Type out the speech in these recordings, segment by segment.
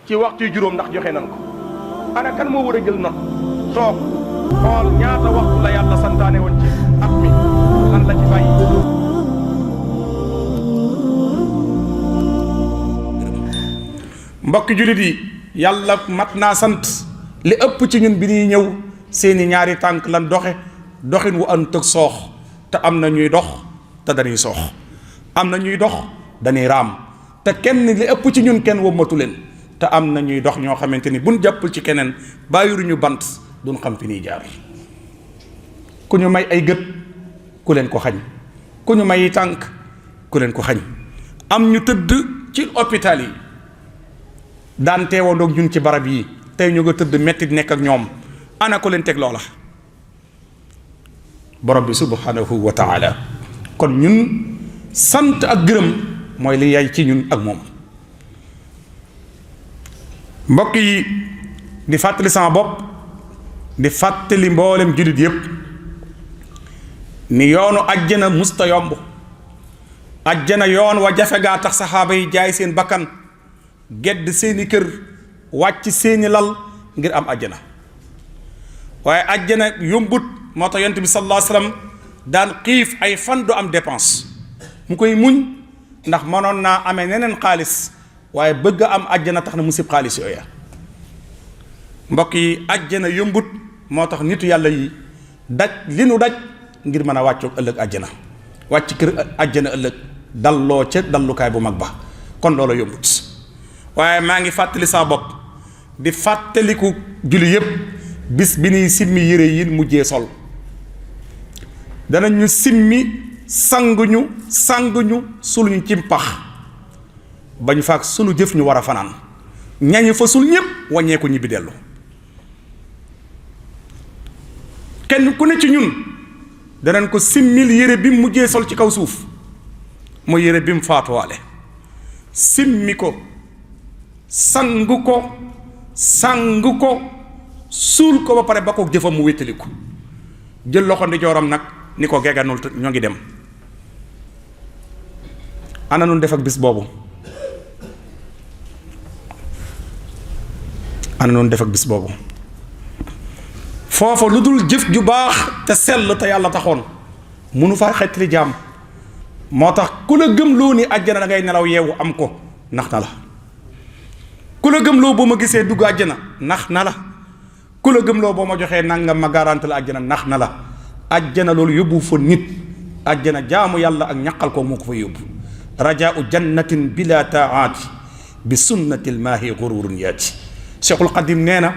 ci waxtu juróom ndax joxe nan ko ana kan moo war a jël not toog xool ñaata waxtu la yàlla santaane woon ci at mi lan la ci bàyyi. mbokki jullit yi yàlla mat naa sant li ëpp ci ñun bi ñuy ñëw seeni ñaari tànk lan doxin wu ànd ak soox te am na ñuy dox te dañuy soox am na ñuy dox dañuy raam te kenn li ëpp ci ñun kenn wommatu leen te am na ñuy dox ñoo xamante ni buñ jàppul ci keneen bàyyiruñu bant duñ xam fi ñuy jaar. ku ñu may ay gët ku leen ko xañ ku ñu may tànk ku leen ko xañ am ñu tëdd ci hôpital yi daan teewandoog ñun ci barab yi tey ñu nga tëdd metti nekk ak ñoom ana ko leen teg loola borom bi subhanahu wa taala. kon ñun sant ak gërëm mooy li yay ci ñun ak moom. mbokk yi di fàttali sama bopp di fàttali mboolem jullit yépp ni yoonu ajjana musta yomb. ajjana yoon wa jafe gaa tax saxaaba yi jaay seen bakkan gedd seeni kër wàcc seeni lal ngir am ajjana waaye ajjana yombut. moo tax yonent bi sallallahu alayhi wasallam daan xiif ay fan du am dépense mu koy muñ ndax mënoon naa amee neneen xaalis waaye bëgg a am ajjana tax na mu sib xaalis yooya. mbokk yi ajjana yombut moo tax nitu yàlla yi daj li nu daj ngir mën a wàccoog ëllëg ajjana wàcc kër ajjana ëllëg dalloo ca dallukaay bu mag ba kon loola yombut. waaye maa ngi fàttali saa bopp di fàttaliku julli yépp bis bi ñuy simmi yére yi mujjee sol danañu simmi sanguñu suluñu ci pax bañ faak sunu jëf ñu war a fanaan ñañu fa sul ñépp wàññeeku ñibbi dellu. kenn ku ne ci ñun danañ ko simmil yére bi mu mujjee sol ci kaw suuf mooy yére bi mu faatuwaale simmi ko sangu ko suul ko ba pare ba ko jëfam mu wéttaliku jël loxo ndijooram nag ni ko geganul ñoo ngi dem. ana nun def ak bis boobu foofa lu dul jëf ju baax te sell te yàlla taxoon munu faa xettali jaam. moo tax ku la gëm loo ni àjjana da ngay nelaw yeewu am ko nax na la. ku la gëm loo boo ma gisee dugg àjjana nax na la. ku la gëm loo boo ma joxee nangam ma garanti la àjjana nax na la. àjjana loolu yóbbu fa nit àjjana jaamu yàlla ak ñaqal ko moo ko fa yóbbu. rajaau jannatin bila taati bi sunnatil maahi gururun yaati. Cheikhul Qadim nee na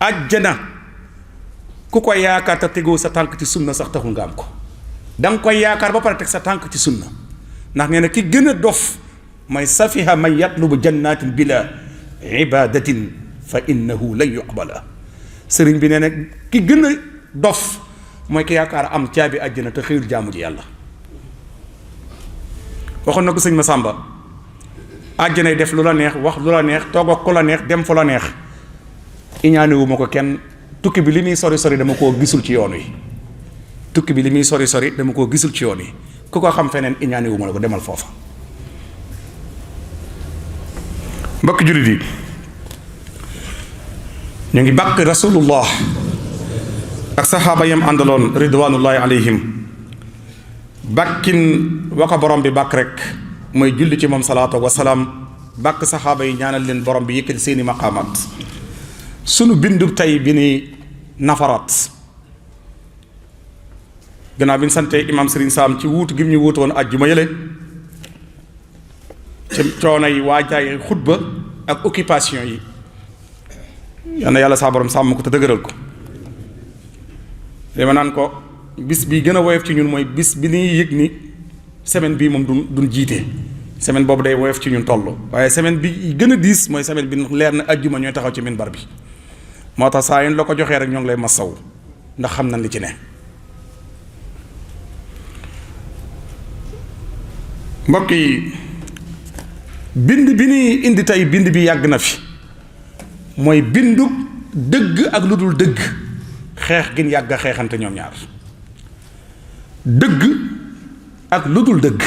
àjjana ku ko yaakaar te tegoo sa tànk ci sunna sax taxul nga am ko. da nga koy yaakaar ba pare teg sa tànk ci sunna ndax nee na ki gën a dof mooy safiha man yatlubu jannatin bila ibadatin fa innahu lan yuqbala. sëriñ bi nee na ki gën a dof mooy ki yaakaar am caabi àjjana te xëyul jaamu ji yàlla. waxoon na ko sëñ Masamba àjjanay def lu la neex wax lu la neex toog ak ku la neex dem fu la neex. iñaanewu ma ko kenn tukki bi li muy sori dama koo gisul ci yoon wi. tukki bi li muy sori dama koo gisul ci yoon wi ku ko xam feneen iñaanewu ma la ko demal foofa. mbokk jullit yi ñu ngi bàkk rasulullah ak saxaaba yam àndaloon ridwanullahi alayhim. bàkkin wa ko borom bi bàkk rek mooy julli ci moom salaatu wa salaam bàkk saxaaba yi ñaanal leen borom bi yëkkati seeni maqaamaat. sunu bindu tey bi ni nafaraat gannaaw bi ñu sante imam Serigne Sam ci wuutu gi ñu wuutu woon ajjuma yële ci coono yi waajaay xutba ak occupation yi yal na yàlla saa borom sàmm ko te dëgëral ko. dama naan ko bis bi gën a woyof ci ñun mooy bis bi ñuy yëg ni semaine bii moom duñ jiite semaine boobu day woyof ci ñun toll waaye semaine bi gën a diis mooy semaine bi leer na ajjuma ñooy taxaw ci minbar bi. moo tax saa yéen la ko joxee rek ñoo ngi lay masaw ndax xam nañ li ci ne. mbokk yi bind bi ñuy indi tey bind bi yàgg na fi mooy bindu dëgg ak lu dul dëgg xeex gin yàgg a xeexante ñoom ñaar. dëgg ak lu dul dëgg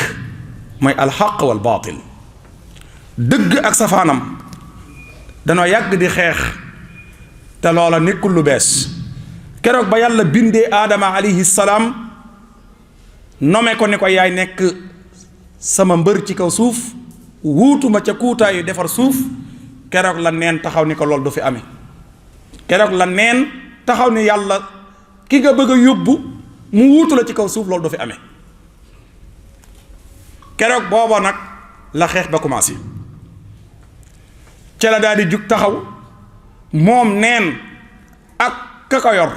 mooy alxaq wal baatil dëgg ak safaanam danoo yàgg di xeex te loola nekkul lu bees keroog ba yàlla bindee aadama alayhi salaam nome ko ni ko yaay nekk sama mbër ci kaw suuf wuutuma ca kuutaayu defar suuf keroog la neen taxaw ni ko loolu du fi amee keroog la neen taxaw ni yàlla ki nga bëgg a yóbbu mu wuutu la ci kaw suuf loolu du fi amee keroog booba nag la xeex ba commencé ca la daal di jug taxaw moom neen ak ka ko yor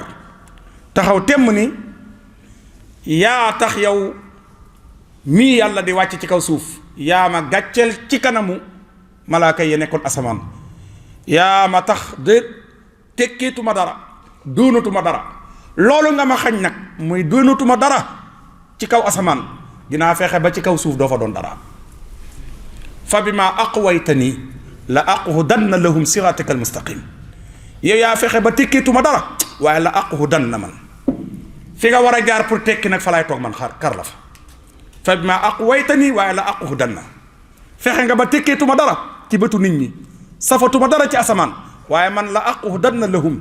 taxaw temm ni yaa tax yow mii yàlla di wàcc ci kaw suuf yaa ma gàcceel ci kanamu malaaka yi nekkoon asamaan yaa ma tax de tekkeetuma dara doonatuma dara loolu nga ma xañ nag muy doonatuma dara ci kaw asamaan dinaa fexe ba ci kaw suuf doo fa doon dara fa bi ma aqwaytani la aqudanna lahum siratika almustaqim yow yaa fexe ba tekkeetuma dara waaye la aqudanna man fi nga war a jaar pour tekki nag fa laay toog man kar la fa bi ma aqwaytani waaye la aqudanna fexe nga ba tekkeetuma dara ci bëtu nit ñi safatuma dara ci asamaan waaye man la aqudanna lahum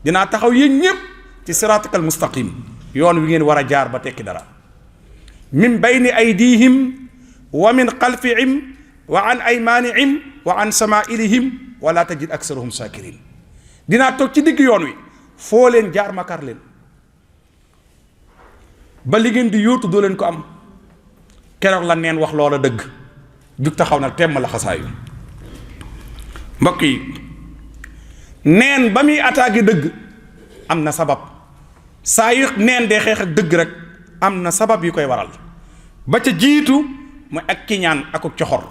dinaa taxaw yéen ñëpp ci siratika almustaqim yoon wi ngeen war a jaar ba tekki dara min bayni aydihim wa min xalfihim wa an aymanihim wa an samailihim wala tajid aksarahum shakirin dinaa toog ci digg yoon wi foo leen jaar ma kar leen ba li ngeen di yóotu doo leen ko am keroog la neen wax loola dëgg jug taxaw nag temm la xasaayu mbokk yi neen ba muy attaqué dëgg am na sabab saa yu neen dee xeex ak dëgg rek am na sabab yu koy waral ba ca jiitu mooy ak kiñaan ak coxor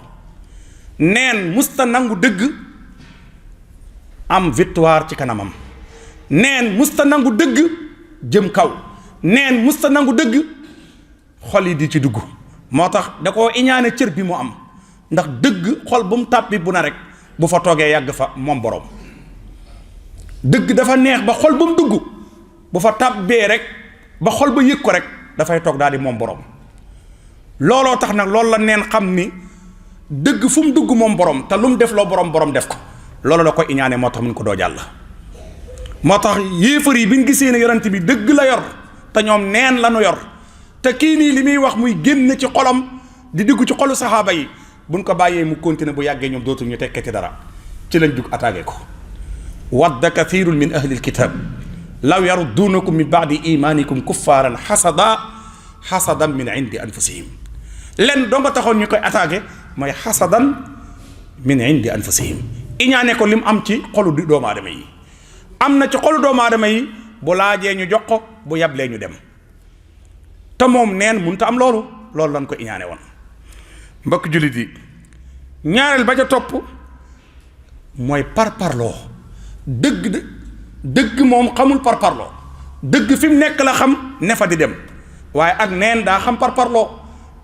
neen musta nangu dëgg am victoire ci kanamam neen musta nangu dëgg jëm kaw neen musta nangu dëgg xol yi di ci dugg moo tax da koo iñaane cër bi mu am ndax dëgg xol bu mu tàbbi bu na rek bu fa toogee yàgg fa moom boroom dëgg dafa neex ba xol bu mu dugg bu fa tàbbee rek ba xol ba yëg ko rek dafay toog daal di moom boroom looloo tax nag loolu la neen xam ni dëgg fu mu dugg moom boroom te lu mu def loo boroom def ko loolu la ko iñaane moo tax mun ko doo jàll moo tax yéefar yi bi ñu gisee ne yonent bi dëgg la yor te ñoom neen la nu yor te kii nii li muy wax muy génn ci xolam di dugg ci xolu saxaaba yi buñ ko bàyyee mu continuer bu yàggee ñoom dootul ñu tekkati dara ci lañ jug attaqué ko wadda kathirun min ahli alkitab law yaruddunakum min baadi imanikum kuffaaran xasadan min indi anfusihim len doo nga taxoon ñu koy attaqué mooy xasadan min indi anfusihim iñaane ko lim am ci xolu doomu aadama yi am na ci xolu doomu aadama yi bu laajee ñu jox ko bu yablee ñu dem te moom neen mënut a am loolu lañ ko iñaane woon mbokk jullit yi ñaareel ba ca topp mooy parparloo dëgg moom xamul parparloo dëgg fi mu nekk la xam ne fa di dem waaye ak neen daa xam parparloo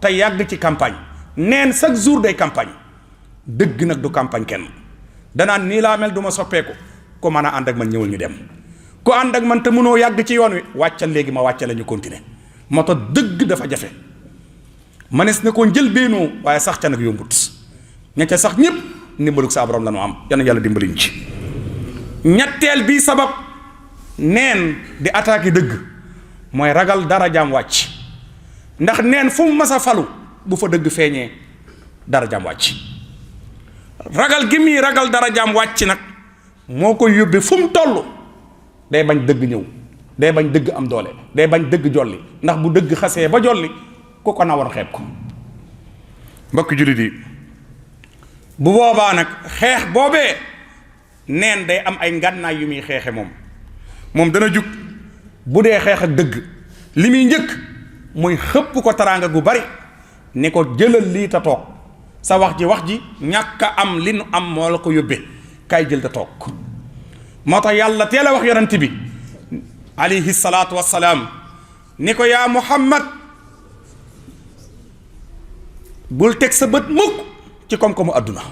te yàgg ci campagne neen chaque jour day campagne dëgg nag du campagne kenn danaan nii laa mel du ma soppeeku ku mën a ànd ak man ñëwal ñu dem ku ànd ak man te mënoo yàgg ci yoon wi wàccal léegi ma wàccal la ñu continuer moo tax dëgg dafa jafe manes na koo njël beenoo waaye sax ca nag yombut ña ca sax ñëpp ndimbalug sa borom la ñu am yal na yàlla dimbaliñ ci ñetteel bi sabab neen di attaquer dëgg mooy ragal darajaam wàcc ndax neen fu mu mas a falu bu fa dëgg feeñee darajaam wàcc ragal gi muy ragal darajaam wàcc nag moo koy yóbbee fu mu toll day bañ dëgg ñëw day bañ dëgg am doole day bañ dëgg jolli ndax bu dëgg xasee ba jolli ku ko nawoon xeeb ko mbokk jullit yi bu boobaa nag xeex boobee neen day am ay ngànnaay yu muy xeexe moom dana jug bu dee xeex ak dëgg li muy njëkk muy xëpp ko taraanga gu bari ne ko jëlal lii ta toog sa wax ji ñàkk a am li nu am moo la ko yóbbee kaay jël ta toog moo tax yàlla teel a wax yonent bi alayhi salaatu wassalaam ni ko yaa Muhammad bul teg sa bët mukk ci koom-koomu àdduna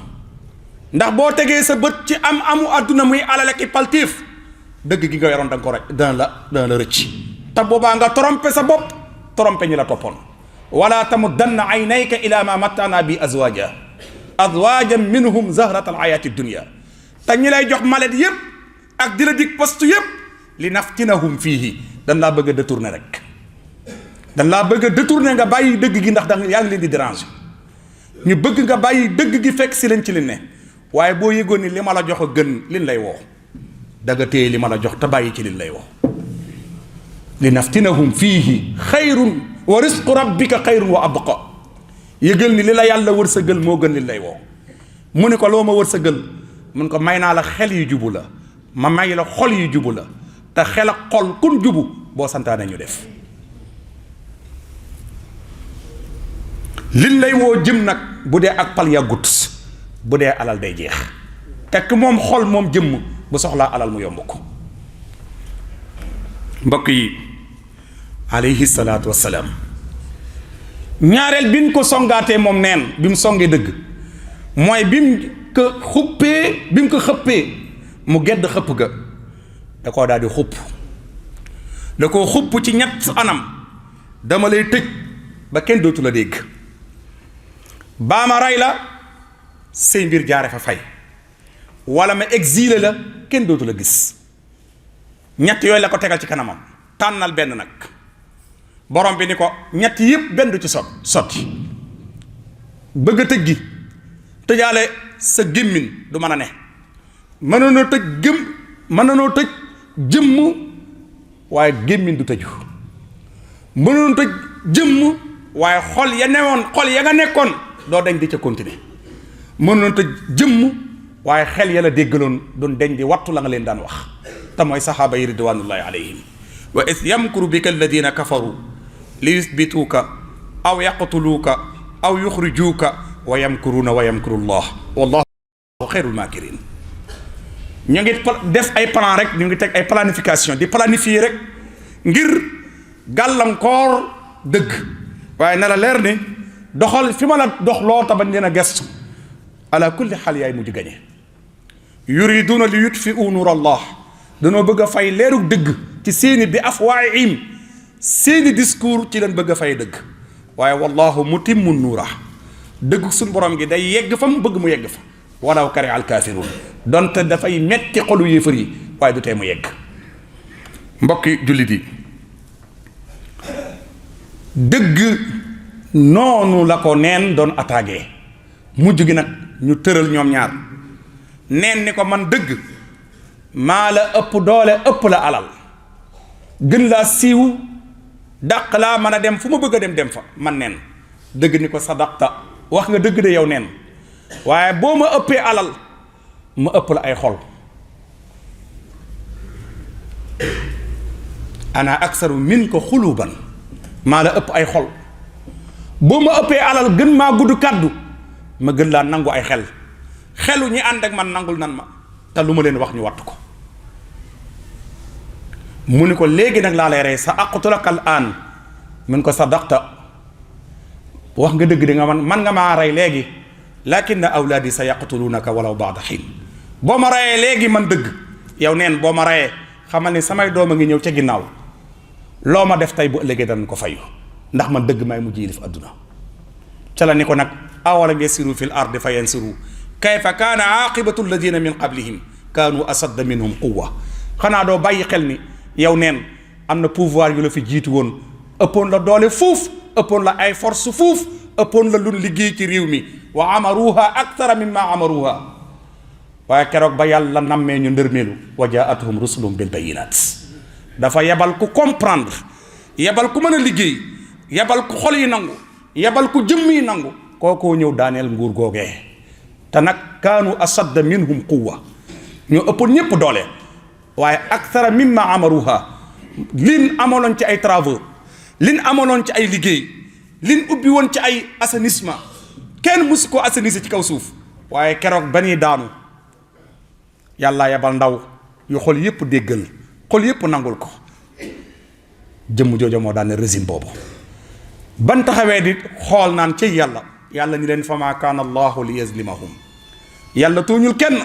ndax boo tegee sa bët ci amu àdduna muy alal ak paltiif dëgg gi nga yoroon da nga ko rek dana la rëcc te boobaa nga trompé sa bopp trompé ñi la toppoon wala tamuddanna aynayka ila ma mattana bi azwajan minhum zahrata al hayati dunya te ñi lay jox malet yépp ak di la dig poste yépp li naftinahum fiihi dañ laa bëgg a détourner rek dañ laa bëgg a détourner nga bàyyi dëgg gi ndax da yaa ngi leen di déranger ñu bëgg nga bàyyi dëgg gi fekk si leen ci li ne waaye boo yëgoon ni li ma la jox a gën liñ lay woo da nga téye li ma la jox te bàyyi ci liñ lay woo li naftinahum fiihi xayrun wa risqu rabbika xayrun wa abqa yëgal ni li la yàlla wërsëgal moo gën liñ lay woo mu ne ko loo ma wërsëgal mun ko may naa la xel yu jubu la ma may la xol yu jubu la te xel ak xol kun jubu boo santaane ñu def liñ lay woo jëm nag bu dee ak pal yàggut bu dee alal day jeex tekk moom xol moom jëmm bu soxlaa alal mu yomb ko mbokk yi alayhi salaatu wassalaam ñaareel bi mu ko songaatee moom neen bi mu songee dëgg mooy bi mu ko xuppee bi mu ko xëppee mu gedd xëpp ga da koo daal di xupp da koo xupp ci ñett anam dama lay tëj ba kenn dootu la dégg baa ma rey la say mbir jaare fa fay wala ma exilé la kenn dootu la gis ñett yooyu la ko tegal ci kanamam tànnal benn nag borom bi ni ko ñett yëpp benn du ci sotti bëgg a tëj gi tëjaale sa gémmiñ du mën a ne mënoonoo tëj jëmm waaye gémmiñ du tëju mënoon tëj jëmm waaye xol ya nga nekkoon doo dañ di ca continuer mënoon tëj jëmm waaye xel ya la déggaloon doon dañ di wattu la nga leen daan wax te mooy saxaaba yi ridwanullahi alayhim wa is yamkuru bika alladina kafaru li yusbituuka aw yaqtuluuka aw yuxrijuuka wa yamkuruuna wa yamkuru llah wallahu xayrul maakirin ñu ngi def ay plan rek ñu ngi teg ay planification di planifier rek ngir gàllankoor dëgg waaye na la leer ni doxal fi ma la dox loo tabañ leen a gestu ala kulli xaal yaay mujj gañe yuriduuna li yutfiu nuur allah danoo bëgg a fay leerug dëgg ci seeni bi afwaahim seeni discours ci leen bëgg a fay dëgg waaye wallahu mutimmu nuura dëgg suñ borom gi day yegg fa mu bëgg mu yegg fa walaw kari al kaafiruun donte dafay metti xolu yéefar yi waaye du tee mu yegg mbokki jullit yi dëgg noonu la ko neen doon attaqué mujj gi nag ñu tëral ñoom ñaar neen ni ko man dëgg maa la ëpp doole ëpp la alal gën laa siiw dàq laa mën a dem fu ma bëgg a dem fa man neen dëgg ni ko sadaqta wax nga dëgg de yow neen waaye boo ma ëppee alal ma ëpp la ay xol ana aksaru min ko xuluban maa la ëpp ay xol boo ma ëppee alal gën maa gudd kàddu ma gën laa nangu ay xelu ñi ànd ak man nangul nan ma te lu ma leen wax ñu wattu ko mu ni ko léegi nag laa lay rey sa aqtulaka al aan mun ko sadaqta wax nga dëgg di nga man nga maa rey léegi lakin awlaadi sa yaqtulunaka walaw baada xiin boo ma reyee léegi man dëgg yow neen boo ma reyee xamal ni samay doom a ngi ñëw ca ginnaaw loo ma def tey bu ëllëgee danañ ko fayu ndax man dëgg may mujj yilif adduna ca la ni ko nag awalam yasiru fi l ardi fa yansiru kayfa kaana aqibatu alladina min qablihim kaanu asadda minhum quwa xanaa doo bàyyi xel ni yow neen am na pouvoir yu la fi jiitu woon ëppoon la doole fuuf ëppoon la ay force fuuf ëppoon la lun liggéey ci réew mi wa amaruha akthara mimma amaruha waaye keroog ba yàlla nammee ñu ndërmeelu wa jaatuhum rusulum bil bayinat dafa yebal ku comprendre yebal ku mën a liggéey yebal ku xol yi nangu yebal ku jëmm yi nangu kookoo ñëw daaneel nguur googee te nag kaanu asadda minhum quwwa ñoo ëppoon ñépp doole waaye akthara mimma amaruha lin amaloon ci ay travaux lin amaloon ci ay liggéey lin ubbi woon ci ay assainissement kenn musu ko assainissé ci kaw suuf waaye keroog ba ñuy daanu yàlla yebal ndaw yu xol yépp déggal xol yépp nangul ko jëmm joojo moo daan ne régime boobu ban taxawee di xool naan ci yàlla ni leen fama kaana allahu li yazlimahum yàlla tooñul kenn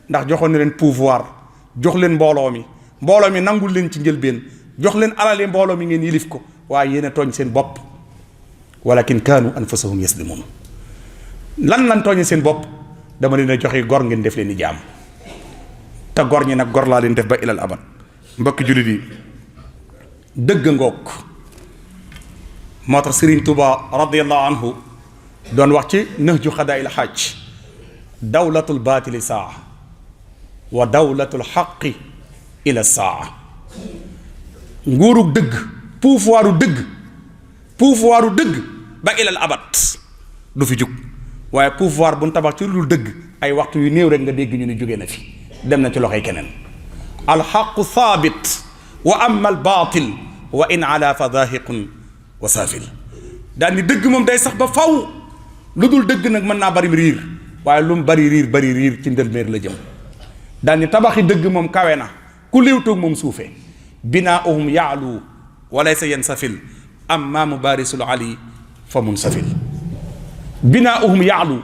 ndax joxoon na leen pouvoir jox leen mbooloo mi nangul leen ci njëlbeen jox leen alali mbooloo mi ngeen yilif ko waaye yéen a tooñ seen bopp walakin kaanu anfusahum yaslimun. lan tooñe seen bopp? dama leen a joxe gor ngeen def leen ni jaam, te gor ñi nag gor laa leen def ba ilal abad. mbokki jullit yi, dëgg ngoog. moo tax Sëriñ Tuuba radiyallahu anhu doon wax ci Nahju Xadaa'il Haaj, dawlatul baatili saa wa dawlatul xaqi ila saa. nguurug dëgg, pouvoiru dëgg ba ilal abad du fi jug. waaye pouvoir bu ñu tabax ci lu dëgg ay waxtu yu néew rek nga dégg ñu ni jóge na fi, dem na ci loxoy keneen. alxaqu saabit wa amma al baatil wa in ala fa daahiqun wa saafil. daal ni dëgg moom day sax ba faw, lu dul dëgg nag mën naa bari riir, waaye lu mu bari riir ci ndëlméer la jëm. daal ni tabaxi dëgg moom kawe na, ku léewtoog moom suufee. binaauhum yaalu wa laysa yansafil amma mubaarisul ali fa munsafil. binaauhum yaalu,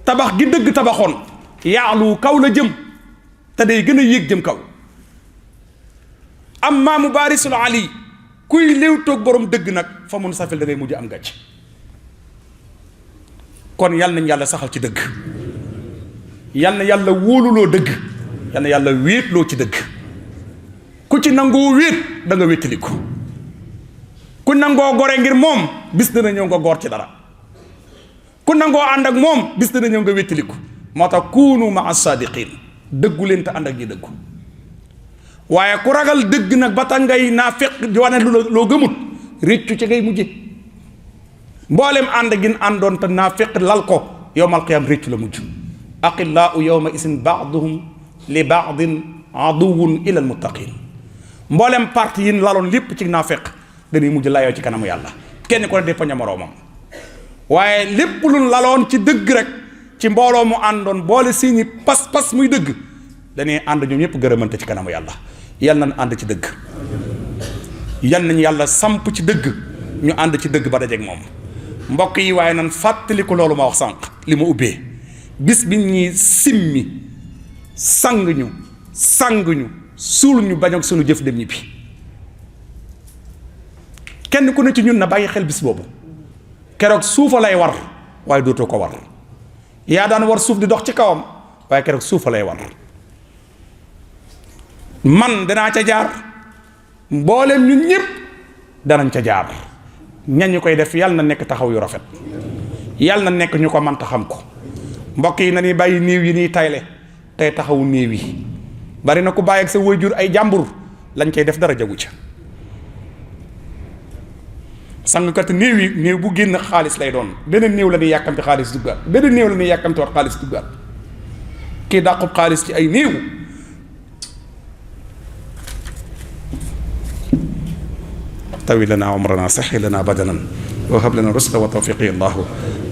tabax gi dëgg tabaxoon, yaalu kaw la jëm te day gën a yéeg jëm kaw. amma mubaarisul ali, kuy léewtoog borom dëgg nag fa munsafil da ngay mujj am gàcc. kon yal nañ yàlla saxal ci dëgg, yal na yàlla wóoluloo dëgg, yal na yàlla wéetloo ci dëgg. ku ci nangoo wéet da nga wéttaliku, ku nangoo gore ngir moom bis dana ñëw nga góor ci dara, ku nangoo ànd ak moom bis dana ñëw nga wéttaliku. moo tax kuunu maa saadiqin, dëggu leen te ànd ak ñi dëggu. waaye ku ragal dëgg nag ba tax ngay naafeq di wane loo gëmut, réccu ci ngay mujje. mboolem ànd gin àndoon te naafeq lal ko, yowmal qiyaam réccu la mujj. aqillaau yowma isin baaduhum li baadin aduwun ila al muttaqin. mboolem parti yin laloon lépp ci naafeq dañuy mujj layoo ci kanamu yàlla, kenn ko ne di poña moroomam. waaye lépp luñ laloon ci dëgg rek, ci mbooloo mu àndoon boole seeni pas-pas muy dëgg, dañuy ànd ñoom ñëpp gërëmante ci kanamu yàlla. yal nañ ànd ci dëgg, yal nañ yàlla samp ci dëgg, ñu ànd ci dëgg ba dajeeg moom. mbokk yi, waaye nan fàttaliku loolu ma wax sànq, li ma ubbee bis bi ñuy simmi sang ñu suul ñu bañ ak sunu jëf dem ñibbi. kenn ku ne ci ñun na bàyyi xel bis boobu. keroog suufa lay war waaye dootoo ko war. yaa daan war suuf di dox ci kawam, waaye keroog suufa lay war. man danaa ca jaar, mboolem ñun ñëpp danañ ca jaar. ñañu koy def yàlla na nekk taxaw yu rafet, yàlla na nekk ñu ko manta xam ko. mbokk yi nañuy bàyyi néew yi nii tayle tey taxawu néew yi. bari na ku bàyyi ak sa waajur ay jàmbur, lañ cay def dara jagu ca. sangkat néew bu génn xaalis lay doon, beneen néew la ñuy yàkkamti xaalis duggaat, beneen néew la ñuy yàkkamti wax xaalis duggaat. kii dàqub xaalis ci ay néew. tawi lana umrana, saxi lana badanan, wa hab lana rusda wa tawfiqi allahu,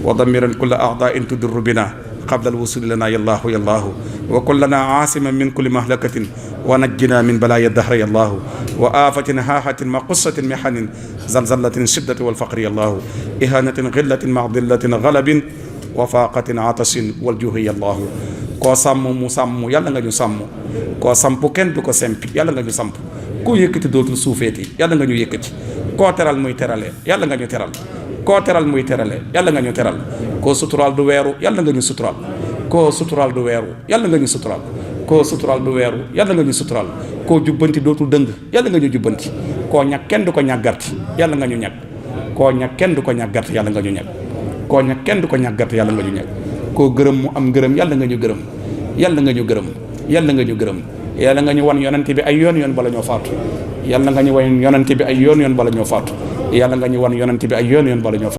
wa damiran kulla a'da'in tudurru bina qabla alwusuli lana yallahu yallahu, wa kun lana aasiman min kulli mahlakatin, wa najjina min balaya dahri yallahu, wa afatin haahatin ma qussatin mihanin zalzalatin shiddati walfaqri yallahu, ihanatin ghillatin ma dillatin ghalabin wa faqatin atasin waljuhi yallahu. koo sàmm mu sàmm, yàlla nga ñu sàmm. koo samp kenn du ko sempi, yàlla nga ñu samp. koo yëkkati dootul suufeeti, yàlla nga ñu yëkkati. koo teral muy terale, yàlla nga ñu teral. koo teral muy terale, yàlla nga ñu teral. koo suturaal du weeru, yàlla nga ñu suturaal. koo suturaal du weeru, yàlla nga ñu suturaal. koo suturaal du weeru, yàlla nga ñu suturaal. koo jubbanti dootul dëng, yàlla nga ñu jubbanti. koo ñag kenn du ko ñàggarti, yàlla nga ñu ñag. koo ñag kenn du ko ñàggarti, yàlla nga ñu ñag. koo ñag kenn du ko ñàggarti, yàlla nga ñu ñag. koo gërëm mu am ngërëm, yàlla nga ñu gërëm. yàlla nga ñu gërëm, yàlla nga ñu gërëm. yàlla nga ñu wan yonante bi ay yoon bala ñoo faatu. yàlla nga ñu wan yonante bi ay yoon bala ñoo faatu. yàlla nga ñu wan yonante bi ay yoon bala ñoo faatu.